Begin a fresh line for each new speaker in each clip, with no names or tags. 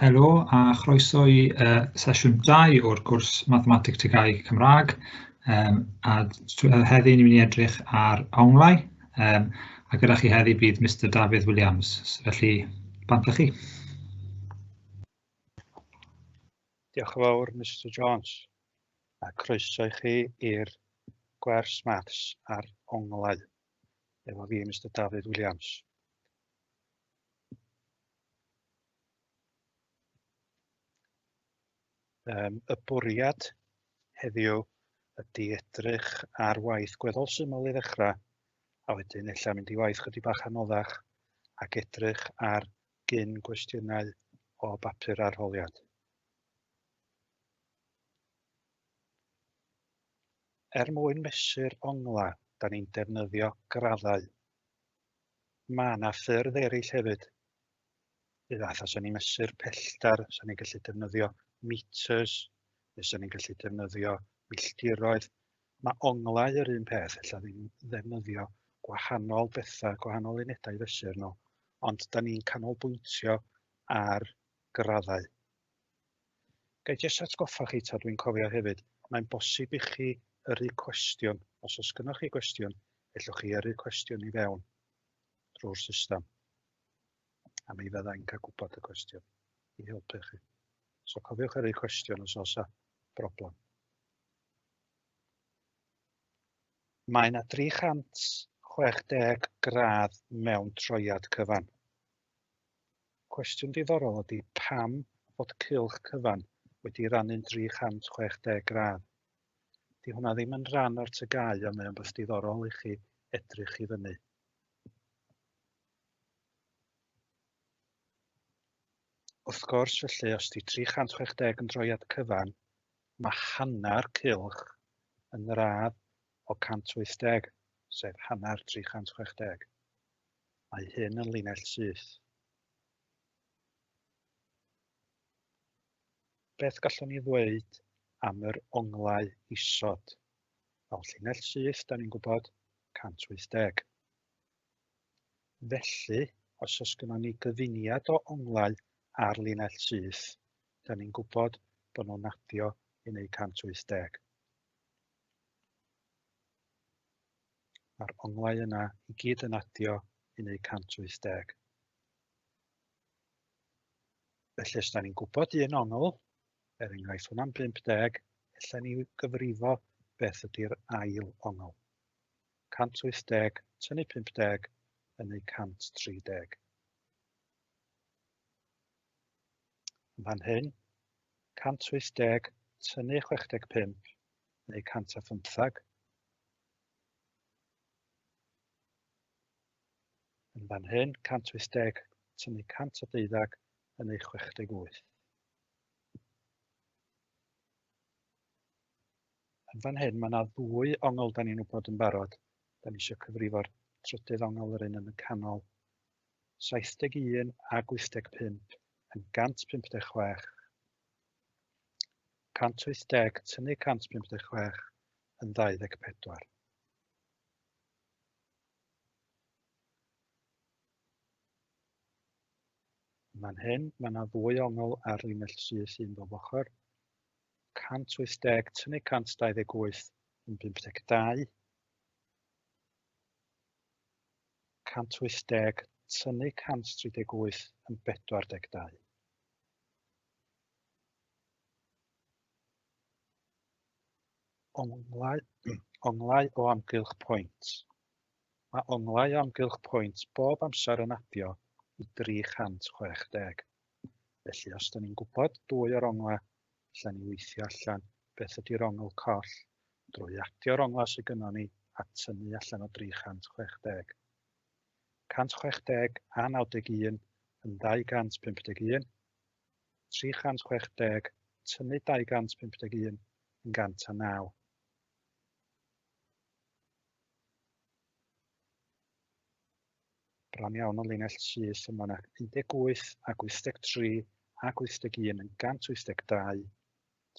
Helo a chroeso i uh, sesiwn 2 o'r cwrs Mathemateg TGAU Cymraeg. Um, a heddi ni'n mynd i edrych ar onglau, um, a gyda chi heddi bydd Mr Dafydd Williams. Felly, bant â chi.
Diolch yn fawr, Mr Jones, a croeso i chi i'r gwers maths ar onglau, efo fi, Mr Dafydd Williams. Um, y bwriad heddiw ydy edrych ar waith gweddol syml i ddechrau, a wedyn ella mynd i waith chydig bach anoddach ac edrych ar gyn gwestiynau o bapur arholiad. Er mwyn mesur ongla, da ni'n defnyddio graddau. Mae yna ffyrdd eraill hefyd. Y fath os ni'n mesur pellter, os ni'n gallu defnyddio meters, neu os ni'n gallu defnyddio milltiroedd. Mae onglau yr un peth, ella ddim ddefnyddio gwahanol bethau, gwahanol unedau i fesur nhw, ond da ni'n canolbwyntio ar graddau. Ga i jyst atgoffa chi, ta dwi'n cofio hefyd, mae'n bosib i chi yrru cwestiwn. Os oes gynnoch chi gwestiwn, ellwch chi yrru cwestiwn i fewn drwy'r system. A mi fyddai'n cael gwybod y cwestiwn i helpu chi. So cofiwch yrru cwestiwn os oes broblem. Mae yna 360 gradd mewn troiad cyfan. Cwestiwn diddorol ydy pam fod cylch cyfan wedi rannu'n 360 gradd. Di hwnna ddim yn rhan o'r TGAU ond mae o'n beth diddorol i chi edrych i fyny. Wrth gwrs, felly, os di 360 yn droiad cyfan, mae hanner cylch yn radd o 180, sef hanner 360. Mae hyn yn linell syth. Beth gallwn ni ddweud am yr onglau isod? Fel llinell syth, da ni'n gwybod 180. Felly, os oes gynnon ni gyfuniad o onglau ar linell syth, da ni'n gwybod bod nhw'n adio i wneud 180. Mae'r onglau yna i gyd yn adio i wneud 180. Felly, os da ni'n gwybod un ongl, er enghraifft hwnna'n 50, ella ni gyfrifo beth ydy'r ail ongl. 180 tynnu 50 yn ei 130. Yn fan hyn, 180 tynnu 65 neu 115. Yn fan hyn, 180 tynnu 112 yn ei 68. Yn fan hyn, mae yna ddwy ongl da ni'n wybod yn barod. Da ni eisiau cyfrifo'r trydydd ongl yr un yn y canol. 71 ag 85 yn 156. 180 tynnu 156 yn 24. Yn fan hyn, mae yna ddwy ongl ar linell syth un bob ochr. 180 tynnu 128 yn 52. 180 tynnu 138 yn 42. Onglau, onglau o amgylch pwynt. Mae onglau o amgylch pwynt bob amser yn adio i 360. Felly, os da ni'n gwybod dwy o'r onglau, allan ni weithio allan beth ydy'r ongl coll drwy adio'r onglau sydd gynnon ni a tynnu allan o 360. 160 a 91 yn 251, 360 tynnu 251 yn 109. Bron iawn o linell syth yma yna 18 ac 83 ac 81 yn 182,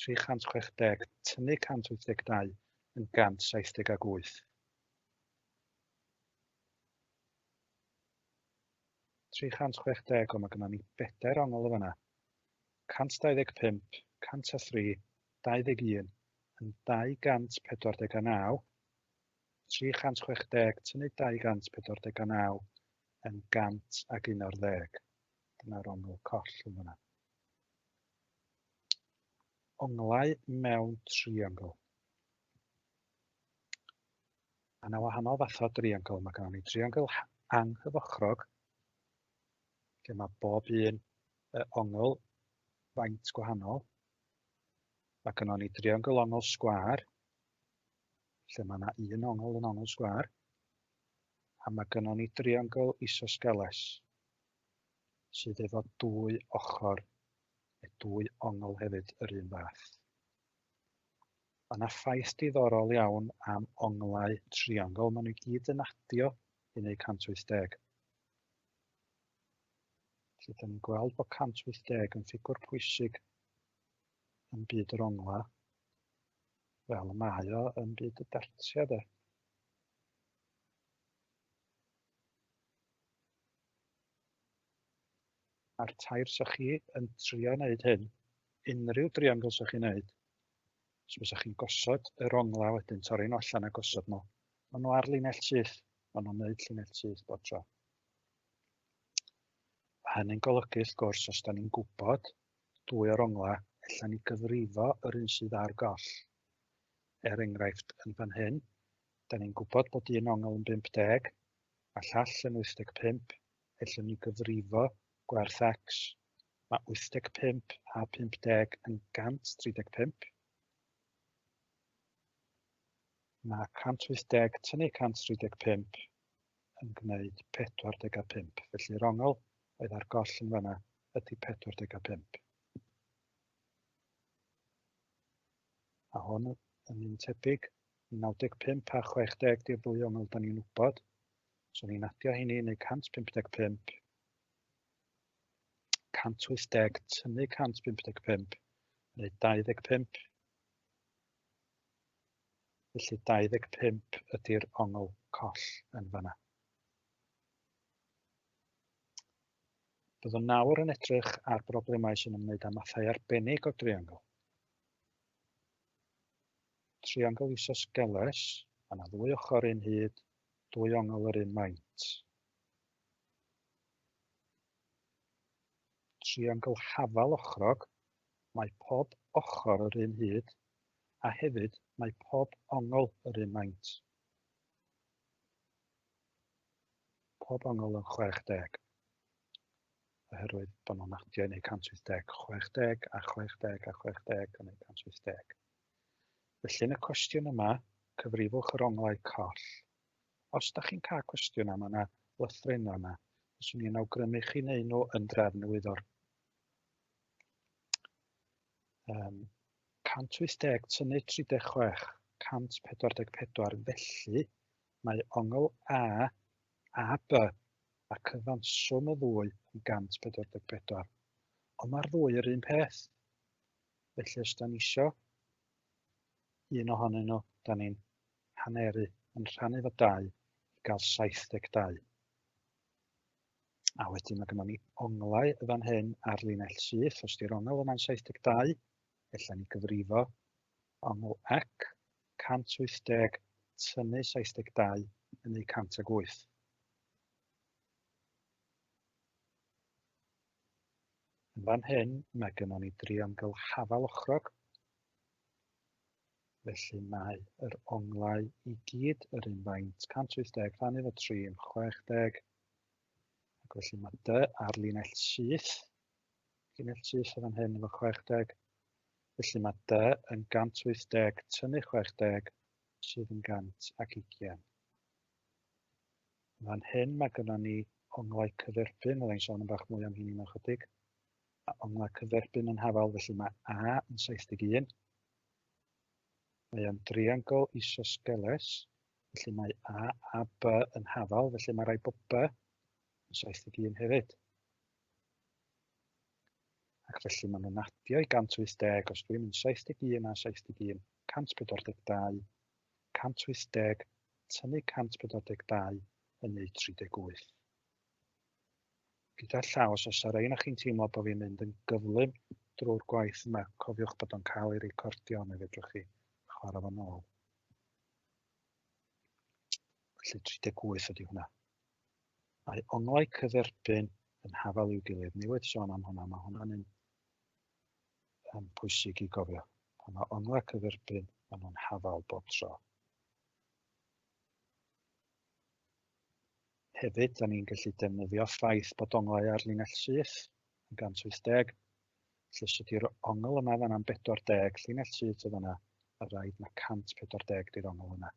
360 tynnu 182 yn 178. 360, o mae gynnon ni bedair ongl o fanna. 125, 103, 21 yn 249, 360 tynnu 249 yn 111. Dyna'r ongl coll yn fan'na. Onglau mewn triongl. Mae yna wahanol fathau o driongl. Mae gennym ni driongl anghyfochrog, lle mae bob un ongl faint gwahanol. Mae gennym ni driongl ongl sgwâr, lle mae yna un ongl yn ongl sgwâr. A mae gennym ni driongl isosgeles, sydd efo dwy ochr, neu dwy ongl hefyd yr un fath. Mae yna ffaith diddorol iawn am onglau triongl. Maen nhw i gyd yn adio i wneud 180. Felly, da ni'n gweld bod 180 yn ffigwr pwysig yn byd yr onglau, fel y mae o yn byd y dartiau de. A'r tair sa chi yn trio wneud hyn, unrhyw driongl sa chi'n wneud, os fysa chi'n gosod yr onglau wedyn, torri nhw allan a gosod nhw, maen nhw ar linell syth, maen nhw'n wneud llinell syth bob tro. Mae hynny'n golygu, wrth gwrs, os da ni'n gwybod dwy o'r onglau, ella ni gyfrifo yr un sydd ar goll. Er enghraifft, yn fan hyn, da ni'n gwybod bod un ongl yn 50, a llall yn 85, ellwn ni gyfrifo gwerth x. Mae 85 a 50 yn 135. Mae 180 tynnu 135 yn gwneud 45. Felly'r ongl oedd ar goll yn fanna ydy 45. A hwn yn un tebyg, 95 a 60 di'r ddwy ongl da ni'n wybod. So ni'n adio heini i wneud 155. 180 tynnu 155 neu 25. Felly 25 ydy'r ongl coll yn fanna. Byddwn nawr yn edrych ar broblemau sy'n ymwneud â mathau arbennig o driongl. Triongl isosgeles, mae yna ddwy ochr un hyd, dwy ongl yr un maint. Triongl hafal ochrog, mae pob ochr yr un hyd, a hefyd mae pob ongl yr un maint. Pob ongl yn 60, oherwydd bod nhw'n adio i wneud 180, 60 a 60 a 60 yn wneud 180. Felly yn y cwestiwn yma, cyfrifwch yr onglau coll. Os da chi'n cael cwestiwn am yna lythrennau yna, fyswn i'n awgrymu chi wneud nhw yn drefn wyddor. 180 tynnu 36, 144, felly mae ongl A, AB a cyfanswm y ddwy yn 144. Ond mae'r ddwy yr un peth. Felly os da ni isio un ohonyn nhw, da ni'n haneru, yn rhannu fo 2 i gael 72. A wedyn mae gennym ni onglau y fan hyn ar linell syth. Os di'r ongl yna'n 72, ella ni gyfrifo ongl ec 180 tynnu 72 yn ei 108. Yn fan hyn, mae gynnon ni driongl hafal ochrog, felly mae yr onglau i gyd yr un faint, 180 rhannu efo 3 yn 60, ac felly mae D ar linell syth, linell syth yn fan hyn efo 60, felly mae D yn 180 tynnu 60 sydd yn 120. Fan hyn mae gynnon ni onglau cyferbyn, fydda i'n sôn yn bach mwy am hynny mewn chydig. A onglau cyferbyn yn hafal, felly mae A yn 71. Mae o'n driongl isosgeles, felly mae A a B yn hafal, felly mae rhaid bod B yn 71 hefyd. Ac felly maen nhw'n adio i 180, os dwi'n mynd 71 a 71, 142, 180 tynnu 142 yn neud 38. Gyda llaw, os oes 'na rei ohonoch chi'n teimlo bod fi'n mynd yn gyflym drwy'r gwaith yma. Cofiwch bod o'n cael ei recordio, neu fedrwch chi chwarae fo nôl. Felly 38 ydy hwnna. Mae onglau cyferbyn yn hafal i'w gilydd. Ni wedi sôn am hwnna, mae hwnna'n un um, pwysig i gofio. Pan mae onglau cyferbyn, maen nhw'n hafal bob tro. Hefyd, da ni'n gallu defnyddio ffaith bod onglau ar linell syth yn 180. Felly, os ydy'r ongl yma fan am 40, llinell syth o fanna, a rhaid na 140 di'r ongl yna.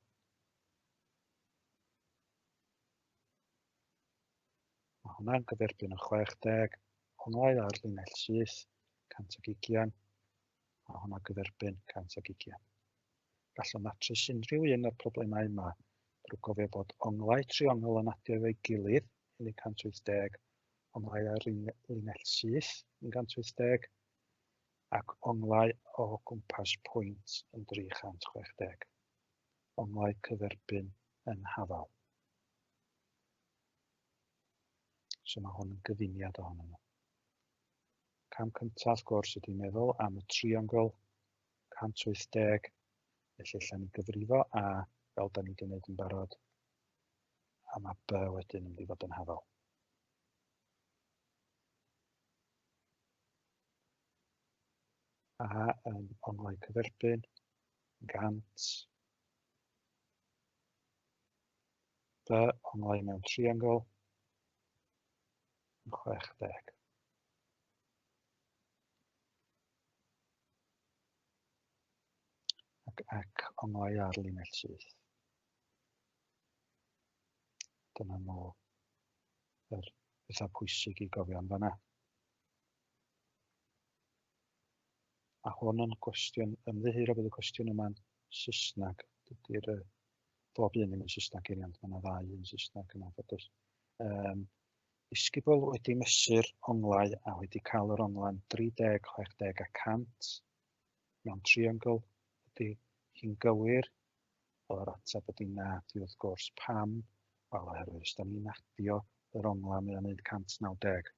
Mae hwnna'n gyferbyn o 60, onglau ar linell syth, 120, a hwnna gyferbyn 120. Gallwn ddatrys unrhyw un o'r problemau yma drwy gofio bod onglau triongl yn adio efo'i gilydd i 180, onglau ar linell syth yn 180, ac onglau o gwmpas pwynt yn 360. Onglau cyferbyn yn hafal. So mae hwn yn gyfuniad ohonyn nhw. Cam cyntaf, wrth gwrs, ydy meddwl am y triongl 180, felly allan ni gyfrifo A fel da ni wedi gwneud yn barod, a mae B wedyn yn mynd i fod yn hafal. A yn onglau cyferbyn, 100, B onglau mewn triongl, yn 60. Ac ac onglau ar linell syth. Dyna nhw yr pethau pwysig i gofio am fanna. A hwn yn gwestiwn, ymddiheuro bydd y cwestiwn yma'n Saesneg. Dydy'r bob un ddim yn Saesneg i ni, ond mae yna ddau yn Saesneg yn anffodus. Um, Disgybl wedi mesur onglau a wedi cael yr onglau'n 30, 60 a 100 mewn triongl. Ydy hi'n gywir? Wel, yr ateb ydy na, di wrth gwrs. Pam? Wel, oherwydd os da ni'n adio yr onglau mae o'n neud 190.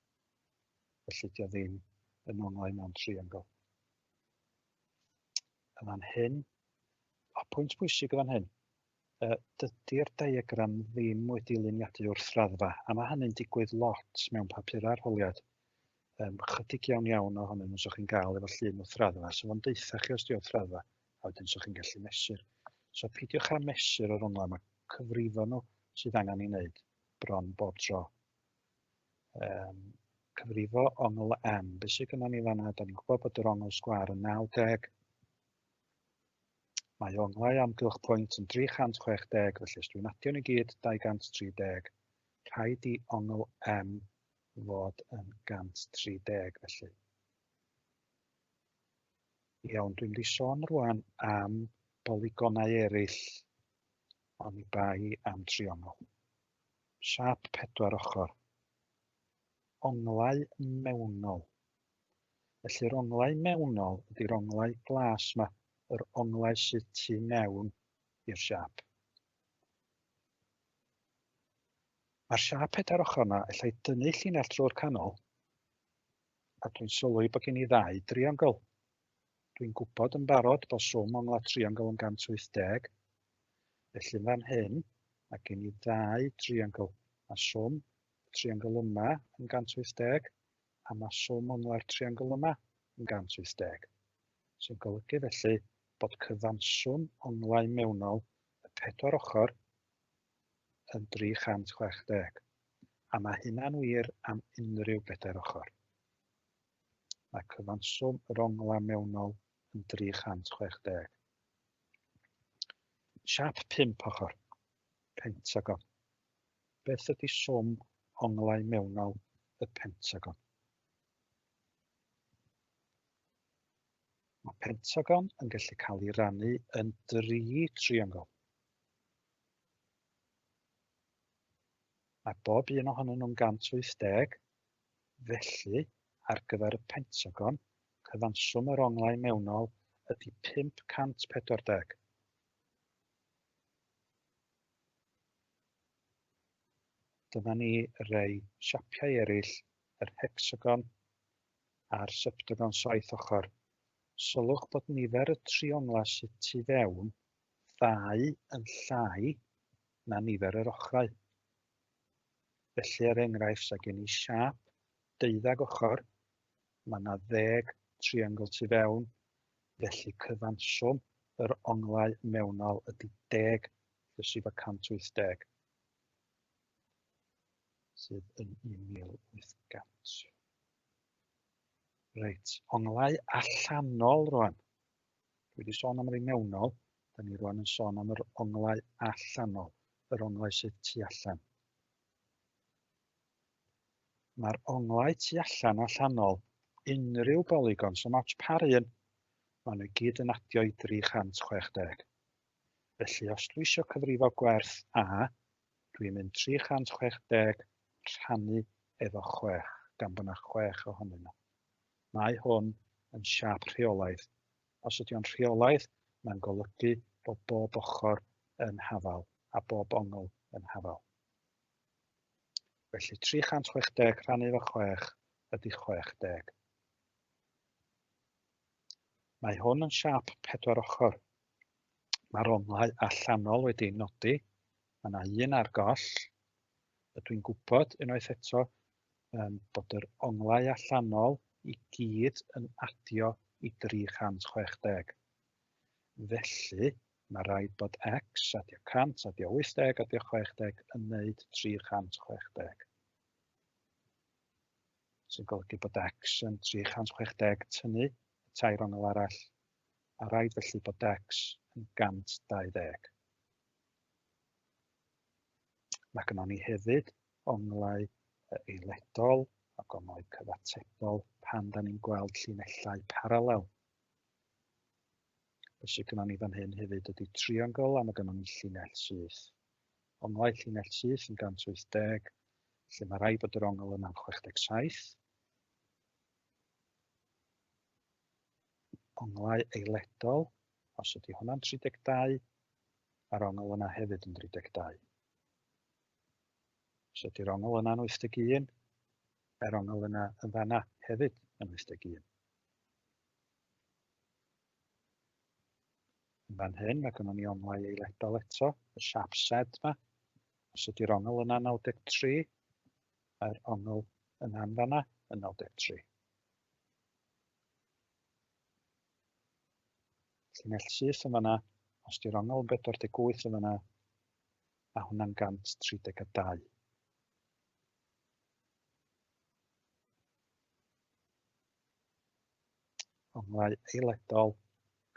Felly dio ddim yn onglau mewn triongl. Yn fan hyn, o, pwynt pwysig yn fan hyn, dydy'r diagram ddim wedi luniadu wrth raddfa, a mae hynny'n digwydd lot mewn papurau arholiad. Chydig iawn iawn ohonyn nhw so chi'n gael efo llun wrth raddfa, so fo'n deutha chi os di wrth raddfa, a wedyn so chi'n gallu mesur. So peidiwch â mesur yr onglau, mae cyfrifo nhw sydd angen ei wneud bron bob tro. Cyfrifo ongl M, beth sydd gynnon ni fanna? Da ni'n gwybod bod yr ongl sgwâr yn 90, Mae onglau amgylch pwynt yn 360, felly os dwi'n adio nhw i gyd, 230. Rhaid i ongl M fod yn 130 felly. Iawn, dwi'n mynd i sôn rwan am bolygonau eraill, oni bai am triongl. Siâp pedwar ochr. Onglau mewnol. Felly'r onglau mewnol ydy'r onglau glas 'ma, yr onglau sydd tu mewn i'r siâp. Mae'r siâp pedair ochr 'ma, ella i dynnu llinell drwy'r canol, a dwi'n sylwi bod gen i ddau driongl. Dwi'n gwybod yn barod bod swm onglau triongl yn 180, felly fan hyn mae gen i ddau driongl. Mae swm y triongl yma yn 180, a mae swm onglau'r triongl yma yn 180, sy'n golygu felly bod cyfanswm onglau mewnol y pedwar ochr yn 360, a mae hynna'n wir am unrhyw bedair ochr. Mae cyfanswm yr onglau mewnol yn 360. Siâp pump ochr, pentagon. Beth ydy swm onglau mewnol y pentagon? Mae pentagon yn gallu cael ei rannu yn dri triongl. Mae bob un ohonyn nhw'n 180, felly ar gyfer y pentagon, cyfanswm yr onglau mewnol ydy 540. Dyma ni rei siapiau eraill, yr hecsagon Ar septagon saith ochr. Sylwch bod nifer y trionglau sydd tu fewn ddau yn llai na nifer yr ochrau. Felly, er enghraifft, sa gen i siâp deuddag ochr, mae yna 10 triongl tu fewn, felly cyfanswm yr onglau mewnol ydy 10 llysi fo 180, sydd yn 1800. Reit, onglau allanol rwan. Dwi wedi sôn am yr un mewnol, da ni rwan yn sôn am yr onglau allanol, yr onglau sydd tu allan. Mae'r onglau tu allan allanol unrhyw bolygon, so ots par un, maen nhw i gyd yn adio i 360. Felly, os dwi eisiau cyfrifo gwerth A, dwi'n mynd 360 rhannu efo 6, gan bod yna 6 ohonyn nhw. Mae hwn yn siâp rheolaidd. Os ydy o'n rheolaidd, mae'n golygu bod bob ochr yn hafal a bob ongl yn hafal. Felly 360 rhannu efo 6 ydy 60. Mae hwn yn siâp pedwar ochr. Mae'r onglau allanol wedi'i nodi. Mae yna un ar goll. Ydw i'n gwybod unwaith eto bod yr onglau allanol i gyd yn adio i 360. Felly, mae rhaid bod x adio 100 adio 80 adio 60 yn wneud 360. Sy'n golygu bod x yn 360 tynnu y tair ongl arall, a rhaid felly bod x yn 120. Mae gynnon ni hefyd onglau eiledol ac onglau cyfatebol pan da ni'n gweld llinellau paralel. Be sydd gynnon ni fan hyn hefyd ydy triongl a mae gynnon ni llinell syth. Onglau llinell syth yn 180, lle mae rhaid bod yr ongl yna'n 67. Onglau eiledol, os ydy hwnna'n 32, mae'r ongl yna hefyd yn 32. Os ydy'r ongl yna'n 81, mae'r ongl yna yn fanna hefyd yn 81. Yn fan hyn, mae gennym ni onglau eiledol eto, y siap Z yma. Os ydy'r ongl yna 93, mae'r ongl yna'n fanna yn 93. Llinell syth yn fanna, os di'r ongl yn 48 yn fanna, a hwnna'n 132. Onglau eiledol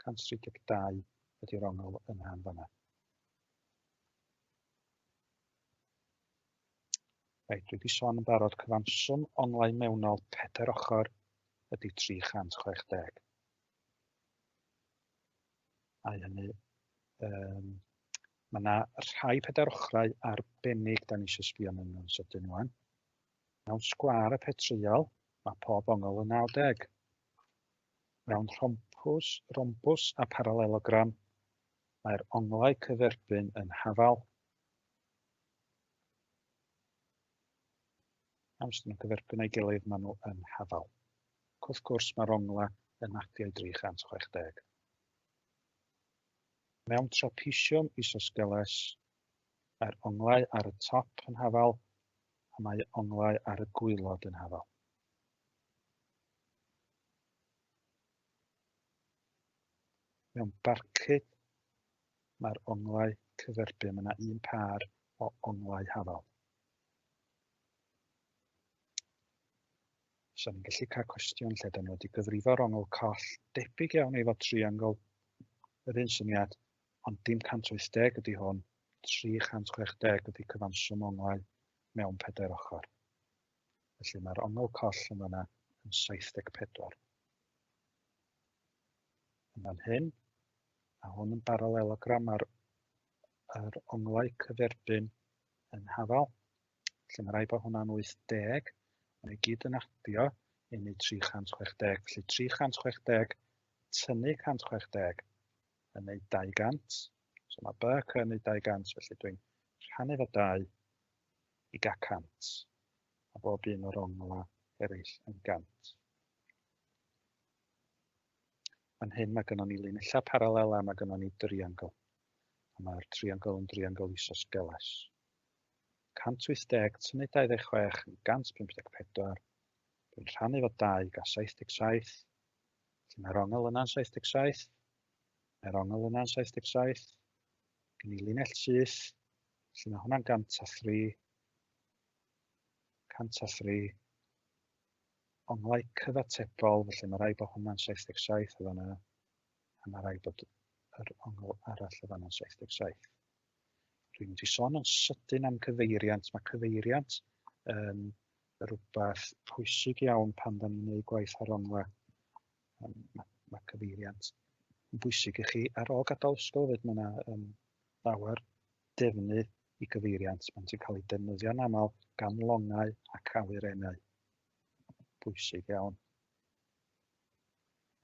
132 ydy'r ongl yna yn fanna. Reit, dwi wedi sôn yn barod, cyfanswm onglau mewnol pedair ochr ydy 360. A hynny, mae yna rhai pedair ochrau arbennig da ni eisiau sbio arnyn nhw'n sydyn wan. Mewn sgwâr y petryal, mae pob ongl yn 90. Mewn rhombws, rhombws a paralelogram, mae'r onglau cyferbyn yn hafal. Am sydd nhw'n cyferbyn â'i gilydd, maen nhw yn hafal. Ac wrth gwrs, mae'r onglau yn adio i 360. Mewn trapesiwm isosgeles, mae'r onglau ar y top yn hafal a mae onglau ar y gwaelod yn hafal. Mewn barcud, mae'r onglau cyferbyn, mae yna un pâr o onglau hafal. So ni'n gallu cael cwestiwn lle da ni wedi gyfrifo'r ongl coll debyg iawn efo triongl, yr un syniad, ond dim 180 ydy hwn, 360 ydy cyfanswm onglau mewn pedair ochr. Felly mae'r ongl coll yn fanna yn 74. Yn fan hyn, a hwn yn baralelogram ar yr onglau cyferbyn yn hafal. Felly mae rhaid bod hwnna'n 80. Mae'n i gyd yn adio i ni 360. Felly 360 tynnu 160 yn neud 200. So mae B C yn neud 200, felly dwi'n rhannu fo 2 i gael 100. A bob un o'r onglau eraill yn 100. Fan hyn mae gynnon ni linellau paralel a mae gynnon ni driongl. A mae'r triongl yn driongl isosgeles. 180 tynnu 26 yn 154. Dwi'n rhannu fo 2 gael 77. Felly mae'r ongl yna'n 77. Mae'r ongl yna'n 77. Gen i linell syth. Felly mae hwnna'n 103. 103. Onglau cyfatebol, felly mae rhaid bod hwnna'n 77 o fanna, a mae rhaid bod yr ongl arall o fanna'n 77. Dwi'n mynd i sôn yn sydyn am cyfeiriant. Mae cyfeiriant yn rhywbeth pwysig iawn pan da ni'n gwneud gwaith ar onglau. Mae cyfeiriant yn bwysig i chi ar ôl gadael ysgol hefyd. Mae yna lawer defnydd i gyfeiriant. Mae'n cael ei defnyddio'n aml gan longau ac awyrennau. Bwysig iawn.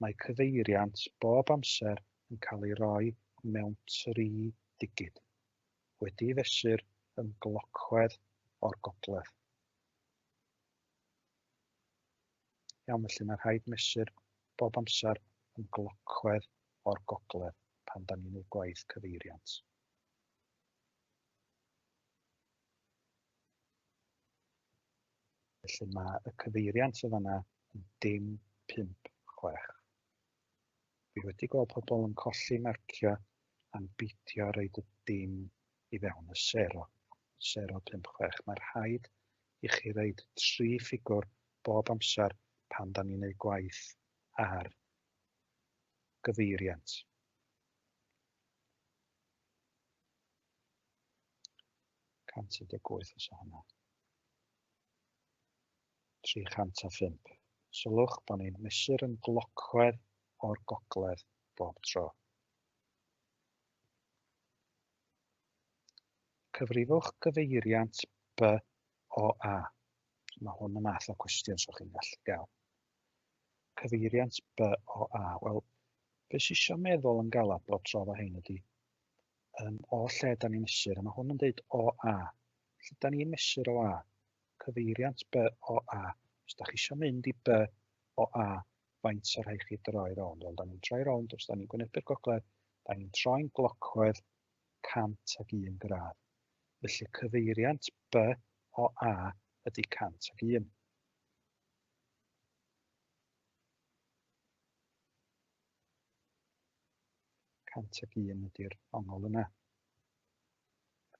Mae cyfeiriant bob amser yn cael ei roi mewn 3 digid, wedi'i fesur yn glocwedd o'r gogledd. Iawn, felly mae rhaid mesur bob amser yn glocwedd o'r gogledd pan da ni'n gwneud gwaith cyfeiriant. Felly mae y cyfeiriant yn fanna yn dim 5, 6. Dwi wedi gweld pobl yn colli marciau am beidio roid y dim i fewn y sero. 0, 5, 6. Mae rhaid i chi roid 3 ffigwr bob amser pan da ni'n gwneud gwaith ar gyfeiriant. 118 os o hwnna. 305. Sylwch bod ni'n mesur yn glocwedd o'r gogledd bob tro. Cyfrifwch gyfeiriant B o A. Mae hwn y math o cwestiwn sy'ch chi'n gallu gael. Cyfeiriant B o A. Wel, be sy'n eisiau meddwl yn galad bob tro fo hein ydy o lle da ni'n mesur, a mae hwn yn dweud o A. Felly da ni'n mesur o A. Cyfeiriant B o A. Os da chi eisiau mynd i B o A, faint o rhaid chi droi rownd? Wel, da ni'n troi rownd, os da ni'n gwynebu'r gogledd, da ni'n troi'n glocwedd 101 gradd. Felly cyfeiriant B o A ydy 101. 101 ydy'r ongl yna.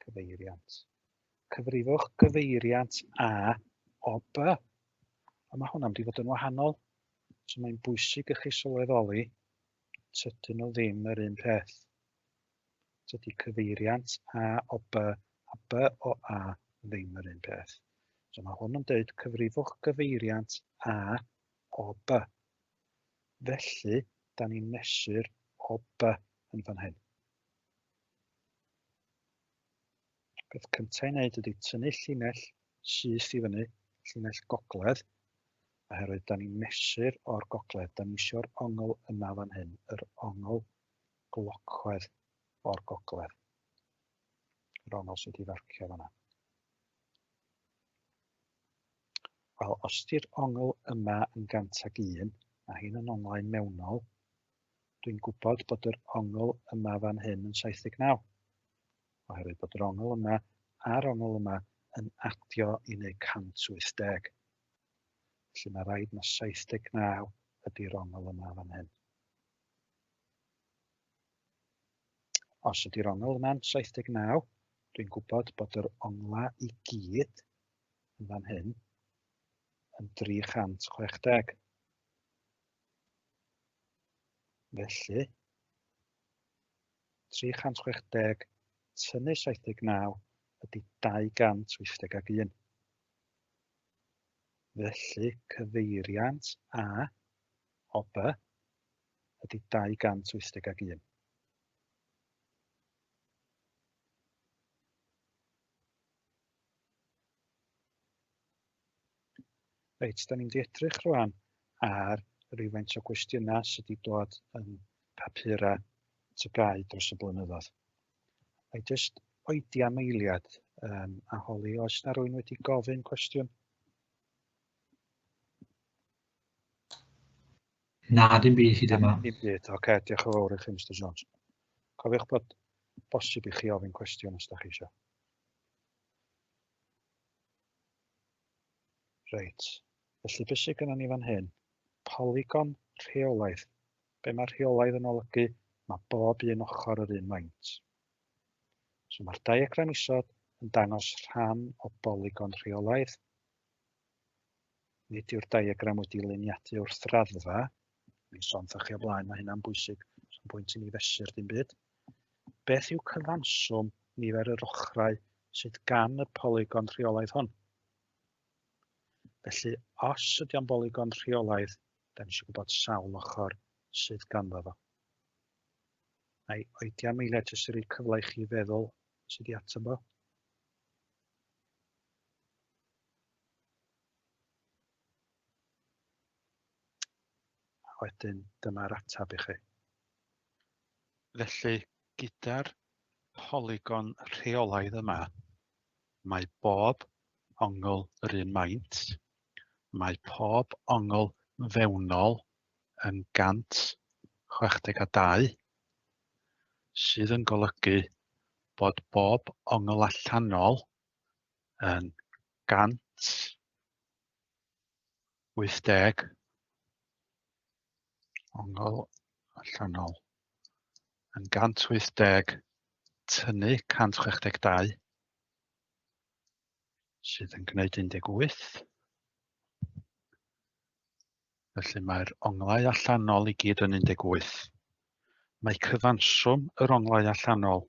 Cyfeiriant. Cyfrifwch gyfeiriant A o B. A mae hwnna'n mynd i fod yn wahanol. So mae'n bwysig i chi sylweddoli, tydyn nhw ddim yr un peth. Tydy cyfeiriant A o B a B o A ddim yr un peth. So mae hwn yn dweud cyfrifwch gyfeiriant A o B. Felly, da ni'n mesur o B yn fan hyn. Peth cyntaf i wneud ydy tynnu llinell syth i fyny, llinell gogledd, oherwydd da ni'n mesur o'r gogledd. Da ni eisiau'r ongl yma fan hyn, yr ongl glocwedd o'r gogledd. Yr ongl sydd wedi farcio fanna. Wel, os ydy'r ongl yma yn 101, a hyn yn onglau mewnol, dwi'n gwybod bod yr ongl yma fan hyn yn 79, oherwydd bod yr ongl yma a'r ongl yma yn adio i wneud 180. Felly mae rhaid na 79 ydy'r ongl yma fan hyn. Os ydy'r ongl yma'n 79, dwi'n gwybod bod yr ongla i gyd yn fan hyn yn 360. Felly, 360 tynnu 79 ydy 281. Felly, cyfeiriant A o B ydy 281. Reit, da ni'n mynd i edrych rwan ar rywfaint o gwestiynau sydd wedi dod yn papurau TGAU dros y blynyddoedd. Mae jyst oedi am eiliad a holi oes na rwy'n wedi gofyn cwestiwn?
Na, dim byd hyd yma.
Dim byd, oce, okay, diolch yn fawr i chi, Mr Jones. Cofiwch bod bosib i chi ofyn cwestiwn os da chi eisiau. Reit, felly beth sydd gennym ni fan hyn? Polygon rheolaidd. Be mae rheolaidd yn olygu? Mae bob un ochr yr un maint. So mae'r diagram isod yn dangos rhan o bolygon rheolaidd. Nid yw'r diagram wedi luniadu wrth raddfa. Mi sôn chi o blaen, mae hynna'n bwysig. So'n bwynt i ni fesur dim byd. Beth yw cyfanswm nifer yr ochrau sydd gan y polygon rheolaidd hwn? Felly, os ydy o'n bolygon rheolaidd, da ni eisiau gwybod sawl ochr sydd ganddo fo. Na i oedi am eiliad jyst i roi cyfle i chi feddwl sydd i ateb o. A wedyn dyma'r ateb i chi. Felly, gyda'r polygon rheolaidd yma, mae bob ongl yr un maint, mae pob ongl fewnol yn 162, sydd yn golygu bod bob ongl allanol yn 180 ongl allanol yn 180 tynnu 162 sydd yn gwneud 18. Felly mae'r onglau allanol i gyd yn 18. Mae cyfanswm yr onglau allanol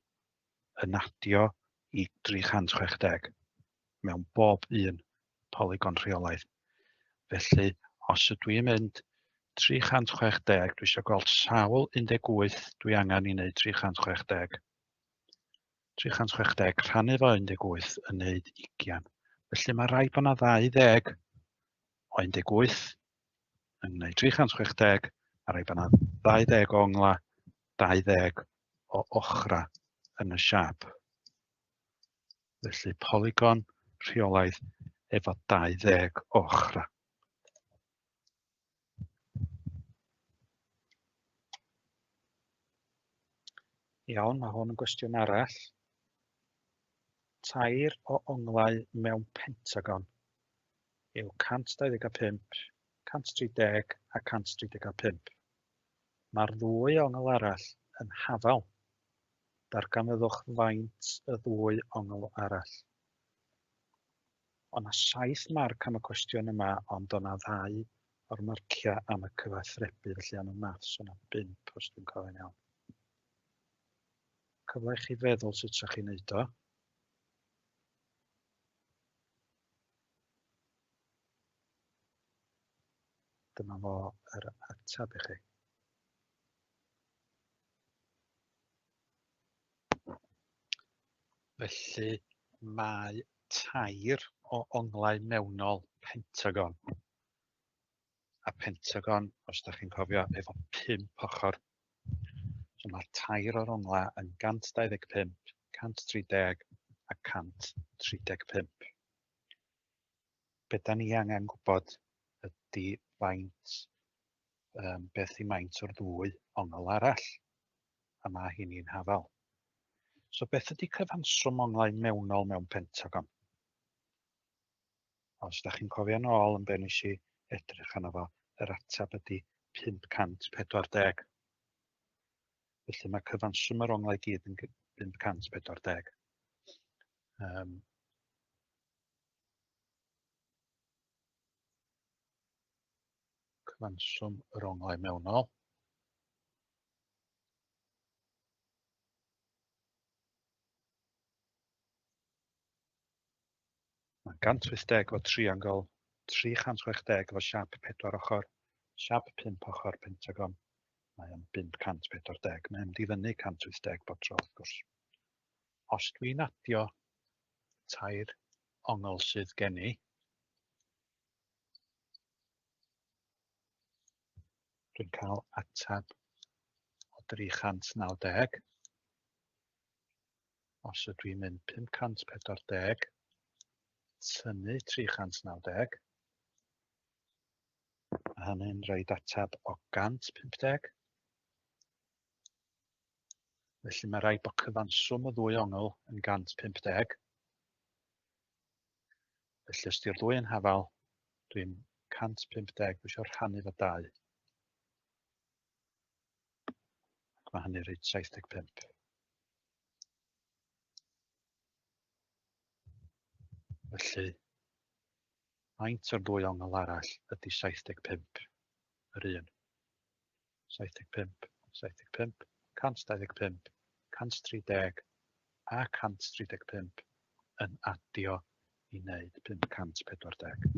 yn adio i 360 mewn bob un polygon rheolaidd. Felly, os ydw i'n mynd 360, dwi eisiau gweld sawl 18 dwi angen i wneud 360. 360 rhannu fo 18 yn neud 20. Felly mae rhaid bod yna 20 o 18 yn gwneud 360, a rhaid bod yna 20 o ongla, 20 o ochra yn y siap. Felly polygon rheolaidd efo 20 o ochra. Iawn, mae hwn yn gwestiwn arall. Tair o onglau mewn pentagon yw 125, 130 a 135. Mae'r ddwy ongl arall yn hafal. Darganfyddwch faint y ddwy ongl arall. O' 'na 7 marc am y cwestiwn yma, ond o' 'na ddau o'r marciau am y cyfathrebu, felly am y maths o' 'na 5 os dwi'n cofio'n iawn. Cyfle i chi feddwl sut 'sa chi'n neud o. Dyma fo yr ateb i chi. Felly mae tair o onglau mewnol pentagon. A pentagon, os da chi'n cofio, efo 5 ochr. So mae tair o'r onglau yn 125, 130 a 135. Be da ni angen gwybod ydy faint, beth i maint o'r ddwy ongl arall, a mae hynny'n hafal. So beth ydy cyfanswm onglau mewnol mewn pentagon? Os da chi'n cofio nôl yn be nes i edrych arno fo, yr ateb ydy 540. Felly mae cyfanswm yr onglau gyd yn 540. Cyfanswm yr onglau mewnol. Mae 180 efo triongl, 360 efo siap 4 ochr, siap 5 ochr pentagon. Mae o'n 540. Mae'n mynd i fyny 180 bob tro, wrth gwrs. Os dwi'n adio tair ongl sydd gen i, dwi'n cael ateb o 390. Os ydw i'n mynd 540, tynnu 390, Mae hynny'n rhoi ateb o 150. Felly mae rhaid bod cyfanswm y ddwy ongl yn 150. Felly os di'r ddwy yn hafal, dwi'n 150, dwi eisiau rhannu fo 2. Ac mae hynny'n rhaid 75. Felly, faint o'r ddwy ongl arall ydy 75? Yr un. 75, 75, 125, 130 a 135 yn adio i wneud 540.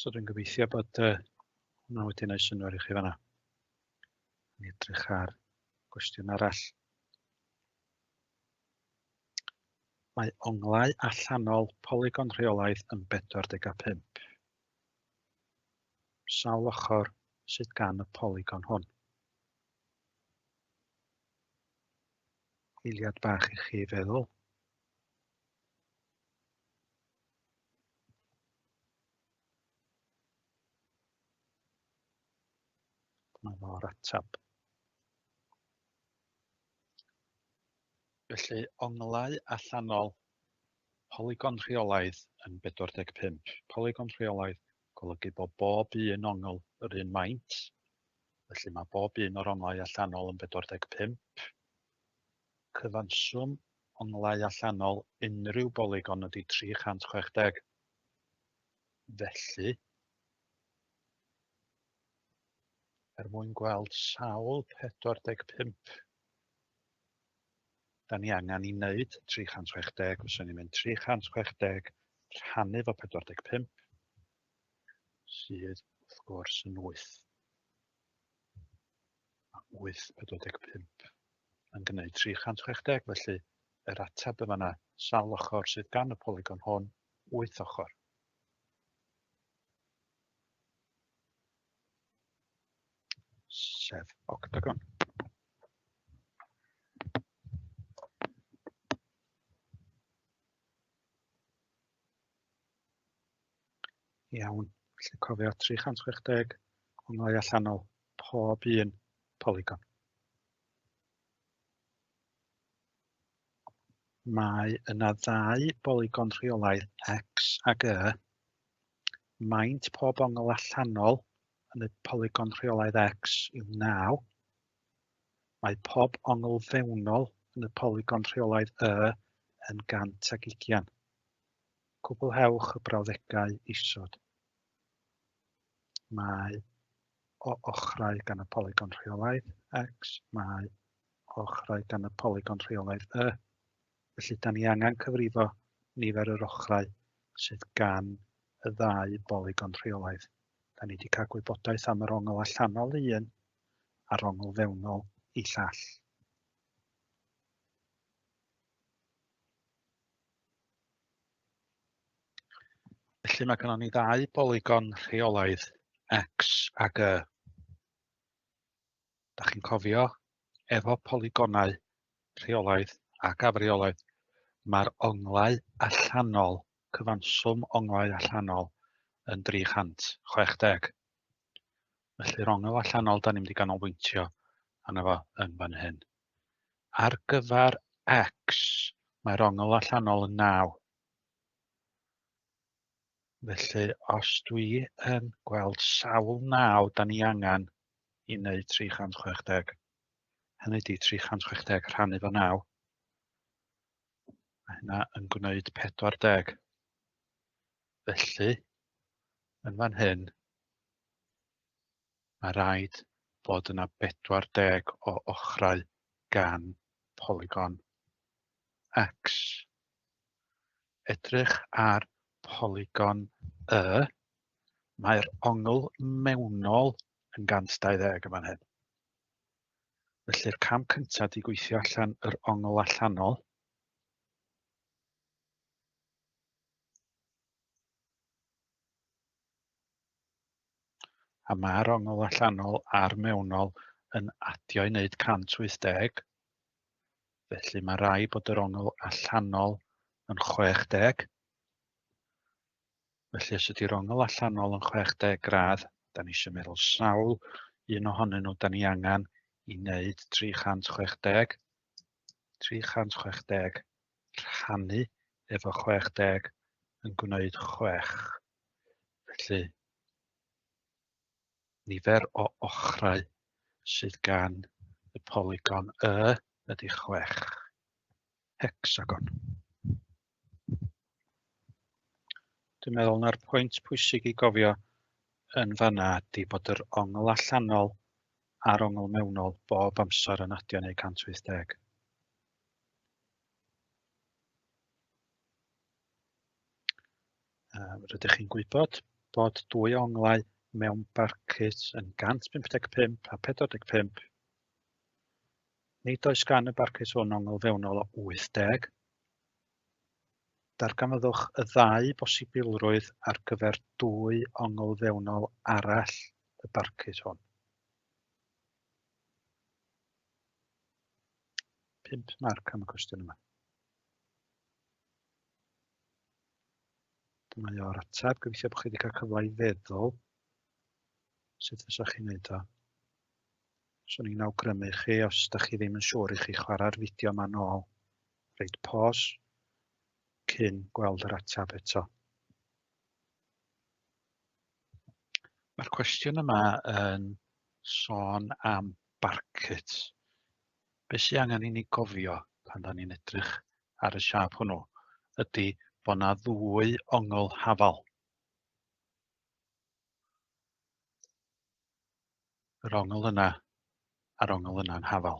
So dwi'n gobeithio bod hwnna wedi gwneud synnwyr i chi fanna. Ni edrych ar gwestiwn arall. Mae onglau allanol polygon rheolaidd yn 45. Sawl ochr sydd gan y polygon hwn? Eiliad bach i chi feddwl. Dyma fo'r ateb. Felly, onglau allanol polygon rheolaidd yn 45. Polygon rheolaidd golygu bod bob un ongl yr un maint. Felly mae bob un o'r onglau allanol yn 45. Cyfanswm onglau allanol unrhyw bolygon ydy 360. Felly, er mwyn gweld sawl 45 da ni angen i wneud 360, fyswn ni'n mynd 360 rhannu fo 45, sydd wrth gwrs yn 8. Mae 8 45 yn gwneud 360, felly yr ateb yn fanna, sawl ochr sydd gan y polygon hwn, 8 ochr. Sef octagon. Iawn, felly cofio 360 onglau allanol pob un polygon. Mae yna ddau bolygon rheolaidd X ag Y. Maint pob ongl allanol yn y polygon rheolaidd X yw 9. Mae pob ongl fewnol yn y polygon rheolaidd Y yn 120. Cwblhewch y brawddegau isod. Mae o ochrau gan y polygon rheolaidd X, mae o ochrau gan y polygon rheolaidd Y. Felly, da ni angen cyfrifo nifer yr ochrau sydd gan y ddau bolygon rheolaidd. Da ni wedi cael gwybodaeth am yr ongl allanol i un a'r ongl fewnol i llall. Felly mae gennon ni ddau bolygon rheolaidd X ag Y. Da chi'n cofio, efo polygonau rheolaidd ac afreolaidd, mae'r onglau allanol, cyfanswm onglau allanol, yn 360. Felly'r ongl allanol da ni'n mynd i ganolbwyntio arno fo yn fan hyn. Ar gyfer X, mae'r ongl allanol yn 9. Felly, os dwi yn gweld sawl 9 da ni angen i wneud 360, hynny ydi 360 rhannu fo 9, mae hynna yn gwneud 40. Felly, yn fan hyn, mae rhaid bod yna 40 o ochrau gan polygon X. Edrych ar polygon Y, mae'r ongl mewnol yn 120 yn fan hyn. Felly'r cam cyntaf ydy gweithio allan yr ongl allanol. A mae'r ongl allanol a'r mewnol yn adio i wneud 180. Felly mae rhaid bod yr ongl allanol yn 60. Felly os ydy'r ongl allanol yn 60 gradd, da ni eisiau meddwl sawl un ohonyn nhw da ni angen i wneud 360. 360 rhannu efo 60 yn gwneud 6. Felly, nifer o ochrau sydd gan y polygon Y ydy 6. Hecsagon. Dwi'n meddwl na'r pwynt pwysig i gofio yn fanna ydy bod yr ongl allanol a'r ongl mewnol bob amser yn adio neu 180. Rydych chi'n gwybod bod dwy onglau mewn barcut yn 155 a 45. Nid oes gan y barcut hwn ongl fewnol o 80. Darganfyddwch y ddau bosibilrwydd ar gyfer dwy ongl fewnol arall y barcut hwn. 5 marc am y cwestiwn yma. Dyma o'r ateb. Gobeithio bod chi wedi cael cyfle i feddwl sut fysa chi'n neud o. Swn i'n awgrymu chi, os da chi ddim yn siŵr, i chi chwarae'r fideo yma nôl, reit pause, cyn gweld yr ateb eto. Mae'r cwestiwn yma yn sôn am barcut. Be sy'n angen i ni gofio pan da ni'n edrych ar y siâp hwnnw ydy bod 'na ddwy ongl hafal. Yr ongl yna a'r ongl yna'n hafal.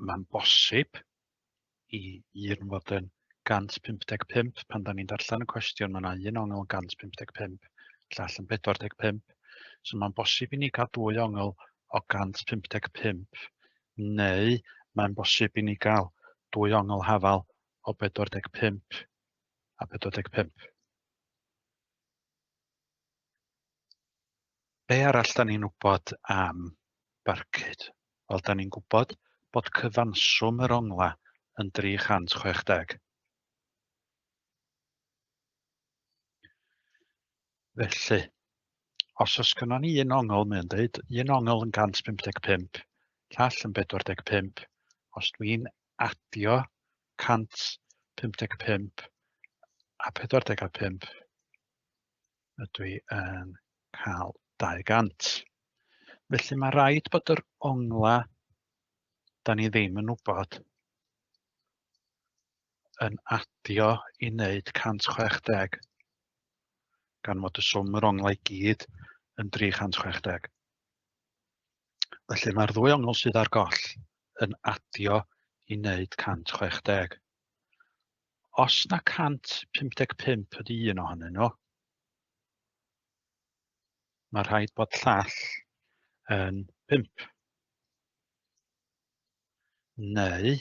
Mae'n bosib i un fod yn 155. Pan da ni'n darllen y cwestiwn, mae yna un ongl yn 155, llall yn 45. So mae'n bosib i ni gael dwy ongl o 155, neu mae'n bosib i ni gael dwy ongl hafal o 45 a 45. Be arall da ni'n wybod am barcud? Wel, da ni'n gwybod bod cyfanswm yr ongla yn 360. Felly, os oes gynnon ni un ongl, mae'n dweud, un ongl yn 155, llall yn 45, os dwi'n adio 155 a 45, ydw i yn cael 200. Felly mae rhaid bod yr ongla da ni ddim yn wybod yn adio i wneud 160, gan fod y swm yr onglau i gyd yn 360. Felly mae'r ddwy ongl sydd ar goll yn adio i wneud 160. Os na 155 ydy un ohonyn nhw, mae rhaid bod llall yn 5. Neu,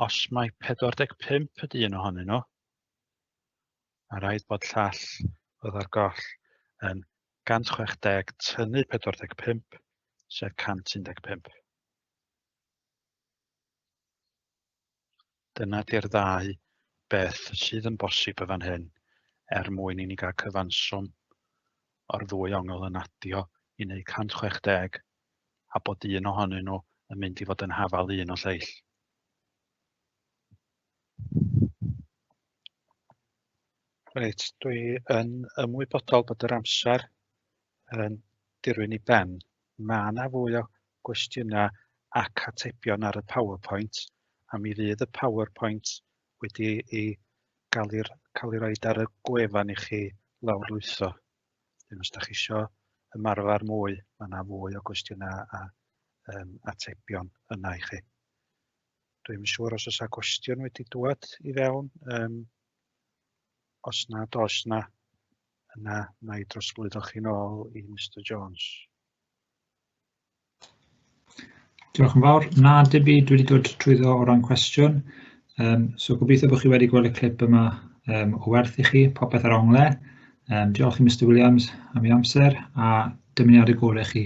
os mae 45 ydy un ohonyn nhw, mae rhaid bod llall oedd ar goll yn 160 tynnu 45, sef 115. Dyna 'di'r ddau beth sydd yn bosib yn fan hyn er mwyn i ni gael cyfanswm o'r ddwy ongl yn adio i wneud 160 a bod un ohonyn nhw yn mynd i fod yn hafal un o lleill. Reit, dwi yn ymwybodol bod yr amser yn dirwyn i ben. Mae yna fwy o gwestiynau ac atebion ar y PowerPoint, a mi fydd y PowerPoint wedi ei gael ei, cael ei roed ar y gwefan i chi lawrlwytho. Wedyn os da chi isio ymarfer mwy, mae yna fwy o gwestiynau a atebion yna i chi. Dwi'm yn siŵr os oes 'na gwestiwn wedi dŵad i fewn. Os nad oes 'na, yna wna i drosglwyddo chi'n ôl i Mr Jones.
Diolch yn fawr. Na, dim byd wedi dod trwyddo o ran cwestiwn. So gobeithio bod chi wedi gweld y clip yma o werth i chi, popeth ar ongle. Diolch i Mr Williams am ei amser a dymuniadau gorau i chi.